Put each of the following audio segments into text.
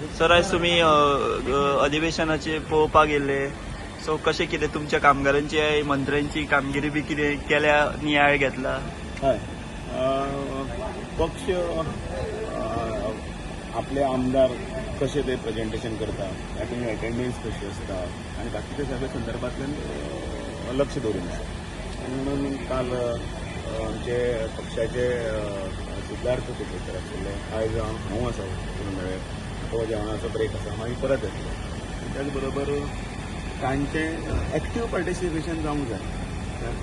Sir, आयज तुमी अ, अ, अधिवेशनाचे पळोवपाक गेल्ले, सो कशें कितें तुमच्या कामगारांची, मंत्र्यांची कामगिरी बी कितें केल्या, नियाळ घेतला? हय, पक्ष आपले आमदार कशे ते प्रेजेंटेशन करता, तातूंत अटेंडन्स कशी आसता आनी बाकीच्या सगळ्या संदर्भांतल्यान लक्ष दवरून आसा. आनी म्हणून काल आमचे पक्षाचे सिद्धार्थ कुपेकर आशिल्ले, आयज हांव आसा मेळ्ळे. तो जेवणाचो ब्रेक आसा, मागीर परत येतलो. आनी त्याच बरोबर तांचें एक्टीव पार्टिसिपेशन जावंक जाय,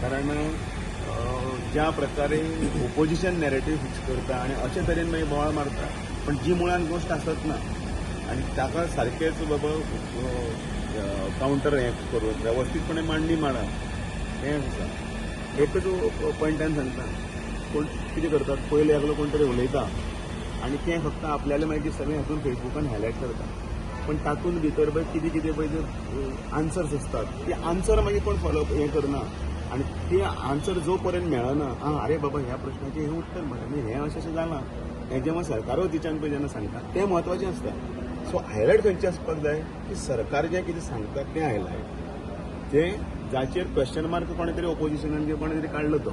कारण ज्या प्रकारे ओपोजिशन नॅरेटीव फिक्स करता आनी अशे तरेन मागीर बोवाळ मारता, पण जी मुळान गोश्ट आसत ना आनी ताका सारकेंच बाबा कावंटर हें करून वेवस्थीतपणे मांडणी मांडा, हें आसा. एकच पॉयंटान सांगता, कोण कितें करतात, पयले एकलो कोण तरी उलयता आनी तें फक्त आपल्याले मागीर सगळें हातून फेसबुकान हायलायट करता, पण तातूंत भितर पळय कितें कितें पळय ते आन्सर्स आसतात, ते आन्सर मागीर कोण फॉलो हें करना आनी ते आन्सर जो पर्यंत मेळना, आं अरे बाबा, ह्या प्रश्नाचें हें उत्तर म्हळ्यार हें अशें अशें जालां, हें जेन्ना सरकार वतीच्यान पळय जेन्ना सांगता तें म्हत्वाचें आसता. सो हायलायट खंयचें आसपाक जाय की सरकार जें कितें सांगता तें हायलायट, तें जाचेर क्वेश्चन मार्क कोणें तरी ओपोजिशनान किंवा कोणें तरी काडलो तो,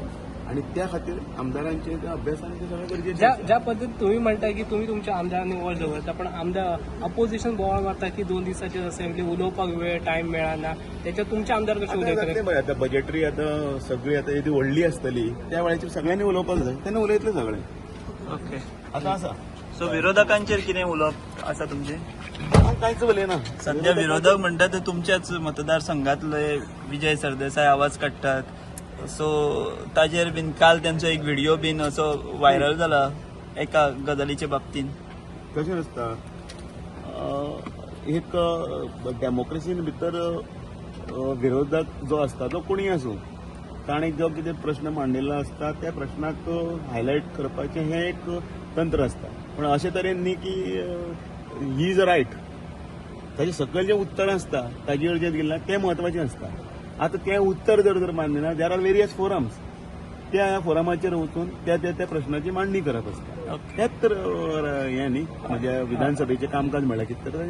आनी त्या खातीर आमदारांचें त्या अभ्यासान तें सगळें गरजेचें ज्या आसा. ज्या पद्दतीन तुम्ही म्हणताय की तुम्ही तुमच्या आमदारांनी वळ दवरता, पण आमदार अपोजिशन बोवाळ मारता की 2 दिसाची असेंब्ली, उलोवपाक वेळ टायम मेळना, त्याच्यात तुमचे आमदार कसे आतां उलयतले? जातलें पळय, आतां बजेटरी आतां सगळी आतां येदी व्हडली आसतली, त्या वेळाचेर सगळ्यांनी उलोवपाक जाय, तेन्ना उलयतले सगळे. आतां आसा. सो विरोधकांचेर कितें उलोवप आसा तुमचें? हांव कांयच उलयना. सध्या विरोधक म्हणटात ते तुमच्याच मतदारसंघातले विजय सरदेसाय आवाज काडटात, सो ताजेर बीन काल त्यांचो एक व्हिडिओ बीन असो व्हायरल जाला एका गजालीच्या बाबतीन. कशें आसता, एक डेमोक्रेसीन भितर विरोधक जो आसता तो कोणूय आसूं, ताणें जो कितें प्रश्न मांडिल्लो आसता त्या प्रश्नाक हायलायट करपाचें हें एक तंत्र आसता, पूण अशें तरेन न्ही की he is right. ताजें सकयल जें उत्तर आसता, ताजेर जें दिलां तें म्हत्वाचें आसता. आतां तें उत्तर जर जर मान्य ना, there are various forums, त्या फोरमाचेर वचून त्या त्या त्या प्रश्नाची मांडणी करप आसता. तेंच तर हें न्ही, म्हणजे विधानसभेचें कामकाज म्हणल्यार कितें तर